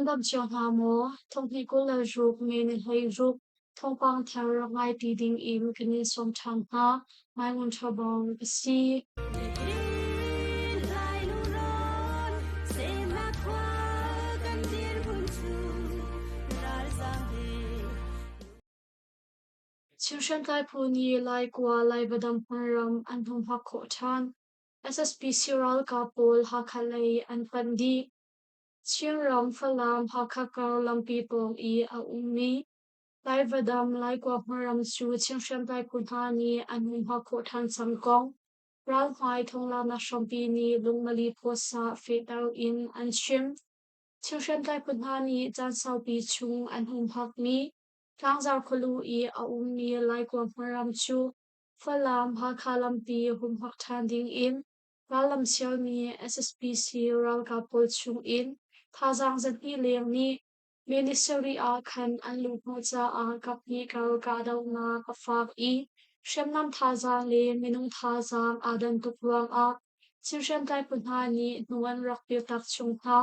dam cio hna maw? Thonghnih 26 May ni 16 thawngpang thar rak ngai ti ding in kan in sawm ṭhan hna. Mai Ngun Ṭha Bawng ka si. Chin hriamtlai phu nih Laikua Laivadam hmunram an humhak khawh ṭhan. SSPC ralkap pawl Hakha lei an panh dih. Chinram Falam Hakha kar lampi pawng i a ummi Laivadam Laikua hmunram cu Chin hriamtlai phu hna nih an humhak khawh ṭhan cang kong ralhmai thonglaknak hrampi nih lungmali phawsah fehter in an chim. Chin hriamtlai phu hna nih caan saupi chung an humhakmi Tlangzar khualu i a ummi Laikua hmunram cu Falam Hakha lampi humhak ṭhan dingin rallam sialmi SSPC ralkap pawl chungin thazaang 200 leng nih May ni sarih ah khan an luhhnawh caah kaphnih kar kahdohnak a fak i hriamnam thazaang le minung thazaang aa dan tuk ruangah Chin hriamtlai phu hna nih hnu an rak piltak chung hna.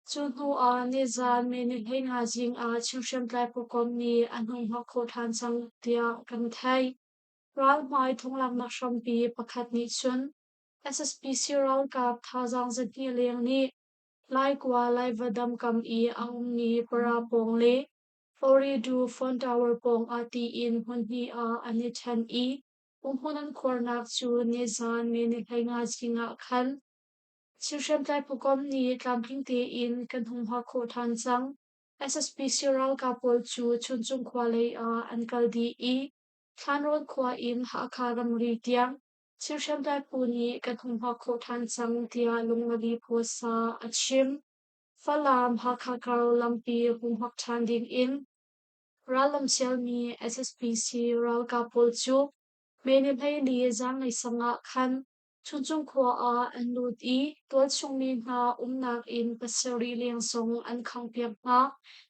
Cu hnu ah nizaan May ni 15 zing ah Chin hriamtlai phukomh nih an hung hnawh khawh ṭhan cang tiah kan theih. Ralhmai thonglaknak hrampi pakhat nih cun SSPC ralkap thazaang 200 leng nih Laikua Laivadam kam i a ummi Para pawng le Ooredoo Phone Tower pawng ah tiin hmunhnih ah an i ṭhen i umhmun an khuarnak cu nizaan May ni 15 zing ah khan Chin hriamtlai phukomh nih tlamtling tein kan hung hngak khawh ṭhan cang. SSPC ralkap pawl cu Chuncung khua lei ah an kal dih i Thlanrawn khua in Hakha ramri tiang Chin hriamtlai phu nih kan hung hngak khawh ṭhan cang tiah Lungmali Phuasa a chim. Falam Hakha kar lampi humhak ṭhan ding in rallam sialmi SSPC ralkap pawl cu May ni 14 zanlei sang ah khan Chuncung khua ah an lut i tualchung mi hna umnak inn pasarih leng zong an khanghpiak hna.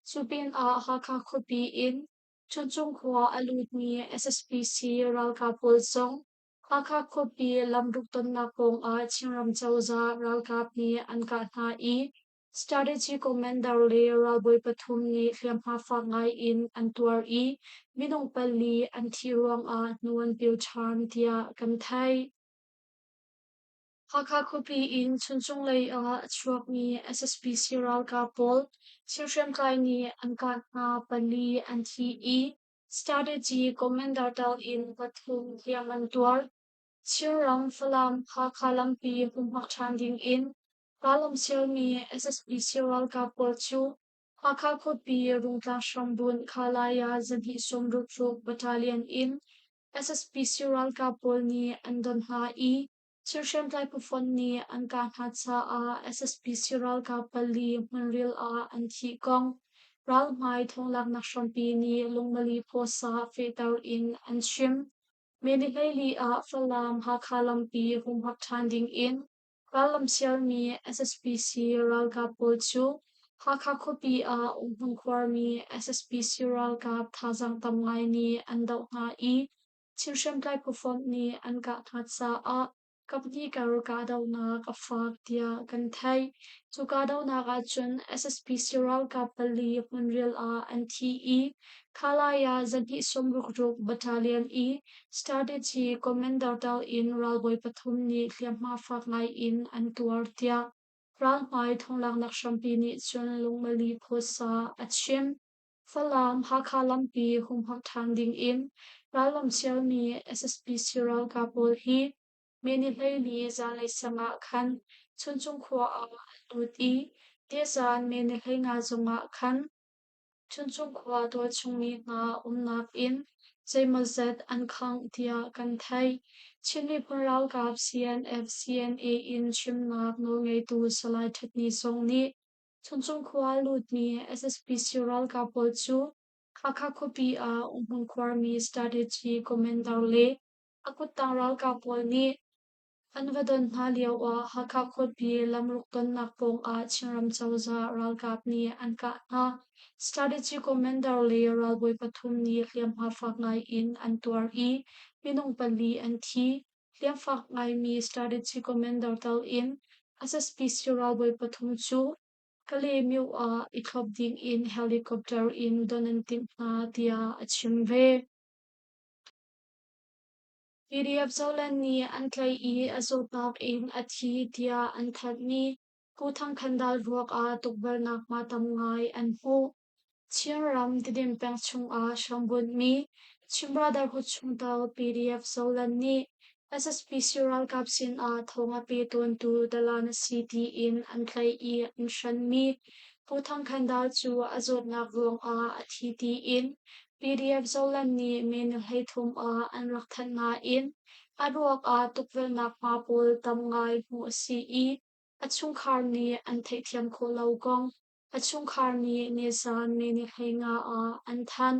Cu pinah Hakha khuapi in Chuncung khua a lutmi SSPC ralkap pawl zong Hakha khuapi lamruk tonnak pawngah Chinram cozah ralkap nih an kah hna i Strategy Commander le ralbawi pathum nih hliamhma fak ngai in an tuar i minung pali an thih ruangah hnu an pil ṭhan tiah kan theih. Hakha khuapi in Chuncung lei ah a chuakmi SSPC ralkap pawl thil hriamtlai nih an kah hna pali an thi i Strategy Commander tal in pathum hliam an tuar. Chinram Falam Hakha lampi humhak ṭhan ding in rallam sialmi SSPC ralkap pawl cu Hakha khuapi Rungtlang hrambunh Khalaya zahnih sawmruk ruk Battalion in SSPC ralkap pawl nih an don hna i thil hriamtlai phufonh nih an kah hna caah SSPC ralkap pali hmunril ah an thih kong ralhmai thonglaknak hrampi nih lungmali phawsa fehter in an chim. May ni 14 ah Falam Hakha lampi humhak ṭhan ding in rallam sialmi SSPC ralkap pawl cu Hakha khuapi ah umhmun khuarmi SSPC ralkap thazaang tam ngai nih an doh hna i Chin hriamtlai phufonh nih an kah hna caah kaphnih kar kahdohnak a fak tiah kan theih. Cu kahdohnak ahcun SSPC ralkap pali hmunrial ah an thi i Khalaya zahnih sawmruk ruk Battalion i Strategy Commander tal in ralbawi pathum nih hliamhma fak ngai in an tuar tiah ralhmai thonglaknak hrampi nih cun lungmali phuasa a chim. Falam Hakha lampi humhak ṭhan ding in rallam sialmi SSPC ralkap pawl hi May ni 14 zanlei sang ah khan Chuncung khua ah an lut i tizaan May ni 15 zongah khan Chuncung khua tualchung mi hna umnak inn zeimawzat an khangh tiah kan theih. Chin miphun ralkap CNF CNA in chimnak nawlngeitu Salai Htet Ni zong nih Chuncung khua lutmi SSPC ralkap pawl cu Hakha khuapi ah umhmun khuarmi Strategy Commander le a kuttang ralkap pawl nih an va don hna lioah Hakha khuapi lamruk tonnak pawngah Chinram cozah ralkap nih an kah hna. Strategy Commander le ralbawi pathum nih hliamhma fak ngai in an tuar i minung pali an thi. Hliamfak ngaimi Strategy Commander tal in SSPC ralbawi pathum cu. Kalaymyo ah i thlop dingin helicopter in don an timh hna tiah a chim ve. PDF Zoland nih an tlaih i a zawtnak in a thi tiah an thanhmi Pu Thang Khan Dal ruak ah tukvelhnak hma tam ngai an hmuh. Chinram Tidim peng chungah hrambunhmi Chin Brotherhood chungtel PDF Zoland nih SSPC ralkap sinah thawng a pe tawntu dalan a si tiin an tlaih i an hranmi Pu Thang Khan Dal cu a zawtnak ruangah a thi tiin PDF Zoland nih May ni 13 ah an rak thanh nain a ruak ah tukvelhnak hma pawl tam ngai hmuh a si i a chungkhar nih an theihthiam khawh lo kong a chungkhar nih nizan May ni 15 ah an thanh.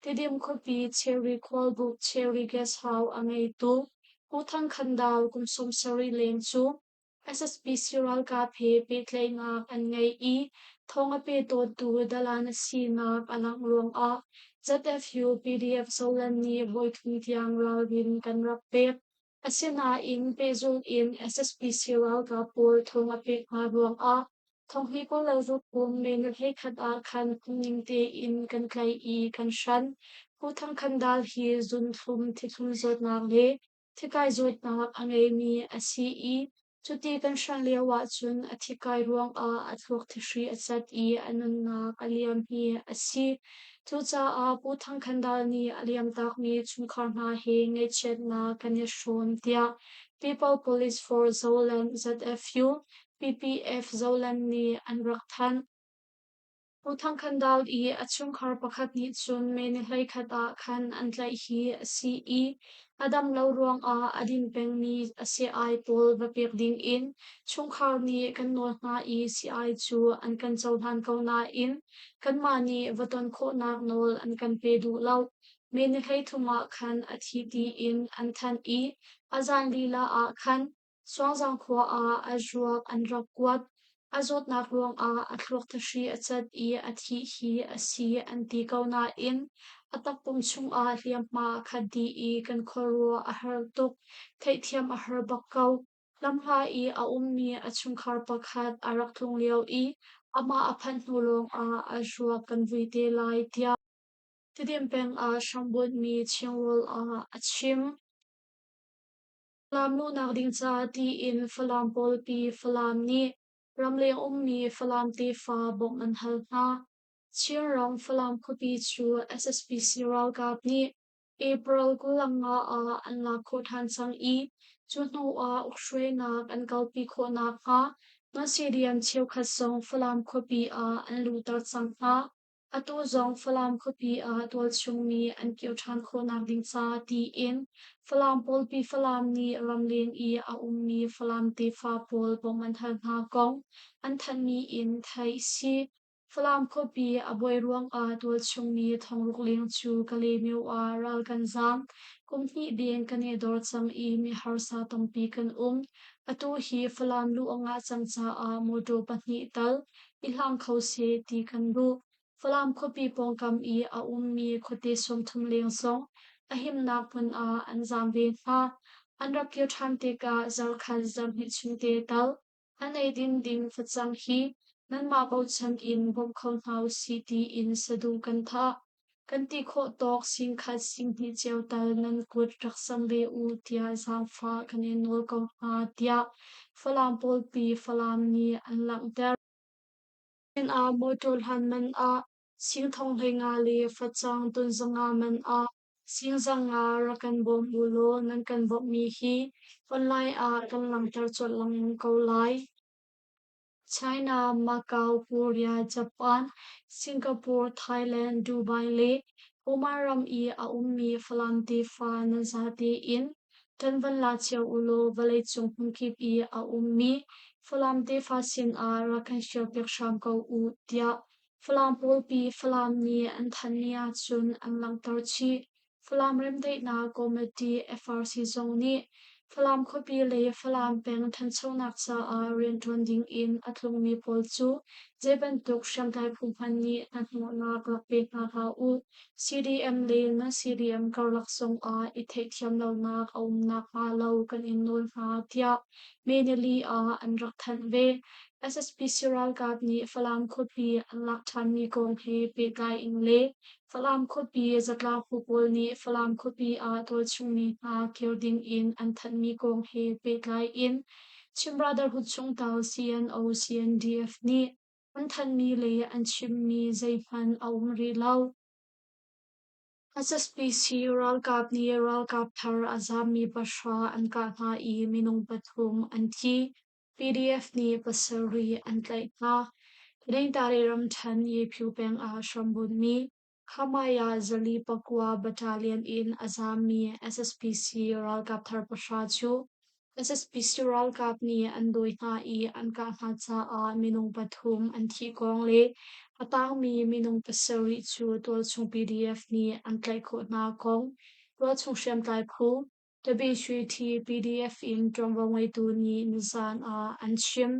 Tidim khuapi Cherry Khualbuk Cherry Guest House a ngeitu Pu Thang Khan Dal kum 70 leng cu SSPC ralkap he pehtlaihnak an ngei i thawng a pe tawntu dalan a sinak a langh ruangah ZFU PDF Zoland nih voithum tiang ralrin kan rak pek. Asinain pehzulh in SSPC ralkap pawl thawng a pek hna ruangah thonghnih 26 kum May ni 11 ah khan phungning tein kan tlaih i kan hran. Pu Thang Khan Dal hi zunthlum thithlum zawtnak le Thikai zawtnak a ngeimi a si i cuti kan hranh lio ahcun a thikai ruangah a thluak thihri a cat i a nunnak a liam hi a si. Cucaah Pu Thang Khan Dal nih a liamtakmi chungkhar hna he ngaihchiatnak kan i hrawm tiah People Police Force Zoland ZFU, PPF Zoland nih an rak thanh. Pu Thang Khan Dal i a chungkhar pakhat nih cun May ni 11 ah khan an tlaih hi a si i a dam lo ruangah a din pengmi a si-ai pawl va pek dingin chungkhar nih kan nawl hna i si-ai cu an kan cohlan ko nain kanmah nih va ton khawhnak nawl an kan pe duh lo. May ni 33 ah khan a thi tiin an thanh i a zan lila ah khan Suangzang khua ah a ruak an rak kuat. A zawtnak ruangah a thluak thahri a cat i a thih hi a si an ti ko nain a takpum chungah hliamhma a khat dih i kan khuaruah a har tuk. Theihthiam a har bak ko. Lamhla i a ummi a chungkhar pakhat a rak tlung lio i amah a phanh hnu lawngah a ruak kan vui te lai tiah Tidim peng ah hrambunhmi Chinrawl ah a chim. Falam luhnak ding caah tiin Falam pawlpi Falam nih ramleng ummi Falam tefa bawmh an hal hna. Chinram Falam khuapi cu SSPC ralkap nih April 25 ah an lak khawh ṭhan cang i cu hnu ah ukhruainak an kalpi khawh nakhnga non-CDM cheukhat zong Falam khuapi ah an luhter cang hna. Atu zong Falam khuapi ah tualchung mi an kir ṭhan khawhnak ding ca tiin Falam pawlpi Falam nih ramleng i a ummi Falam tefa pawl bawmh an hal hna kong an thanhmi in theih a si. Falam khuapi a buai ruangah tualchung mi thongruk leng cu Kalaymyo ah ral kan zaam. Kum hnih deng kan i dor cang i mi harsa tampi kan um. Atu hi Falam luh a ngah cang caah mawṭaw pahnih tal i hlang kho seh ti kan duh. Falam khuapi pawngkam i a ummi khuate 30 leng zong a himnak hmun ah an zaam ve hna. An rak kir ṭhan tikah zarkhat zarhhnih chung te tal an eidin ding facang hi nanmah bochan in bawmh kho hna usih tiin saduh kan thah. Kan ti khawh tawk singkhat singhnih cio tal nan kut rak sam ve u tiah zaangfah kan in nawl ko hna tiah Falam pawlpi Falam nih an langhter. Ah motor hlan man ah sing thong 15 le facang tun 500 man ah sing 500 rak kan bawm u law nan kan bawmhmi hi online ah kan langhter colh lengmang ko lai. China, Macau, Korea, Japan, Singapore, Thailand, Dubai le Oman ram i a ummi Falam tefa nan zate in ṭan van la cio u law vawleicung hmunkip i a ummi Falam tefa sinah rak kan share-piak hram ko u tiah Falam pawlpi Falam nih an thanhmi ahcun an langhter chih. Falam Remdaihnak Committee FRC zong nih Falam khuapi le Falam peng ṭhanchonak caah rianṭuan dingin a tlungmi pawl cu Zei bantuk hriamtlai phu hmanh nih hnahnawhnak rak pe hna hlah u. CDM le nan CDM karlak zongah i theihthiam lonak a um nakhnga lo kan in nawl hna, tiah May nili ah an rak thanh ve. SSPC ralkap nih Falam khuapi an lak ṭhanmi kong he pehtlai in le Falam khuapi zatlang phu pawl nih Falam khuapi ah tualchungmi hna kir ding in an thanhmi kong he pehtlai in Chin Brotherhood chungtel CNO CNDF nih an thanhmi le an chimmi zeihmanh a um rih lo. SSPC ralkap nih ralkap thar a zaammi pahra an kah hna i minung pathum an thi. PDF nih pasarih an tlaih hna. Lengtari ramṭhen Yephu peng ah hrambunhmi Khamaya zali pakua battalion in a zaammi SSPC ralkap thar pahra cu SSPC ralkap nih an dawi hna i an kah hna caah minung pathum an thih kong le a tangmi minung pasarih cu tualchung PDF nih an tlaih khawh hna kong tualchung hriamtlai phu WHT PDF in ṭuanvo ngeitu nih nizaan ah an chim.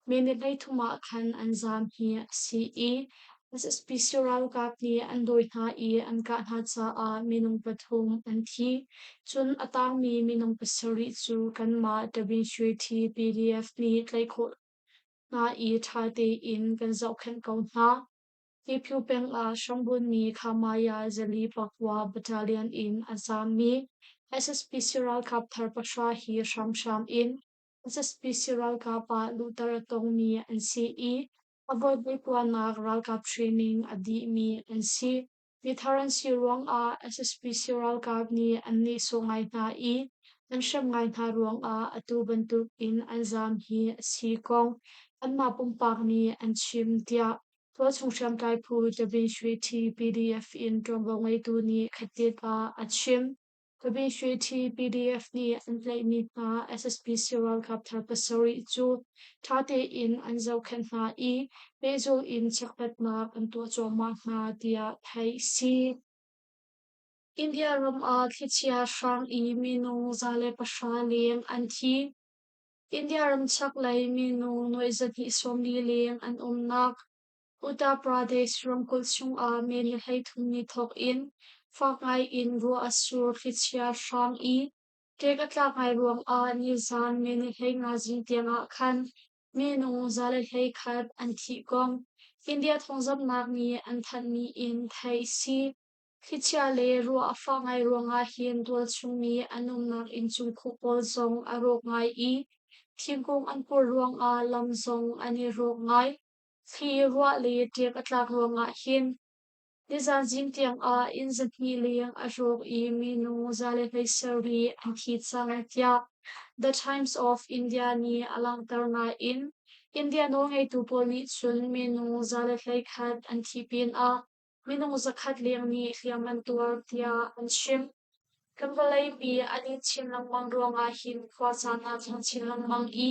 Minute 33 ah khan an zaam hi a si i SSPC ralkap nih an dawi hna i an kah hna caah minung pathum an thi. Cun a tangmi minung pasarih cu kanmah WHT PDF nih tlaih khawh hna i ṭha tein kan zohkhenh ko hna. Tiphu peng ah hrambunmi Khamaya zali pakua battalion in a zaammi SSPC ralkap thar pahra hi hramhram in SSPC ralkap ah luhter a tongmi an si i a voihnih tuahnak ralkap training a dihmi an si. Mithar an si ruangah SSPC ralkap nih an nehsawh ngai hna i an hrem ngai hna ruangah atu bantuk in an zaam hi a si kong anmah pumpak nih an chim tiah tualchung hriamtlai phu WHT PDF in ṭuanvo ngeitu nih khatit ah a chim. WHT PDF nih an tlaihmi hna SSPC ralkap thar pasarih cu ṭha tein an zohkhenh hna i pehzulh in chekhlatnak an tuah cuahmah hna tiah theih a si. India ram ah thlichia hrang i minung 110 leng an thi. India ram chaklei minung nuai 240 leng an umnak Uttar Pradesh ramkulh chungah May ni 33 ni thawk in fak ngai in ruah a sur thlichia hrang i ṭek a tlak ngai ruangah nizan May ni 15 zing tiangah khan minung 121 an thih kong India thawngzamhnak nih an thanhmi in theih a si. Thlichia le ruah a fah ngai ruangah hin tualchung mi an umnak inncung khuh pawl zong a rawk ngai i thingkung an pur ruangah lam zong an i rawk ngai. Thli, ruah le ṭek a tlak ruangah hin nizan zing tiangah inn 200 leng a rawk i minung 117 an thi cang tiah The Times of India nih a langhter nain India nawlngeitu pawl nih cun minung 121 an thih pinah minung 100 leng nih hliam an tuar tiah an chim. Kan vawleipi an i chin lengmang ruangah hin khuacaan aa thleng chin lengmang i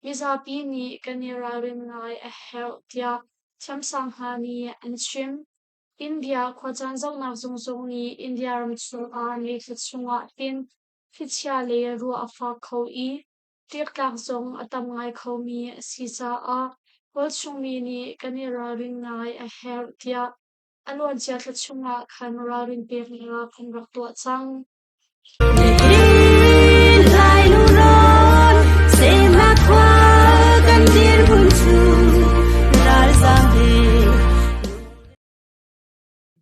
mizapi nih kan i ralrin ngai a herh tiah thiamsang hna nih an chim. India khuacaan zohnak zung zong nih India ram chungah nithla chungah hin thlichia le ruah a fak kho i ṭiktlak zong a tam ngai khomi a si caah tualchungmi nih kan i ralrin ngai a herh tiah a luancia thla chungah khan ralrin peknak an rak tuah cang.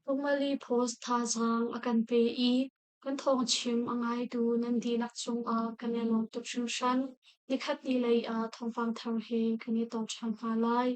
Pumali Post thazaang a kan pe i kan thawngchim a ngaitu nan dihlak cungah kan i lawm tuk hringhran. Nikhat ni lei ah thawngpang thar he kan i tong ṭhan hna lai.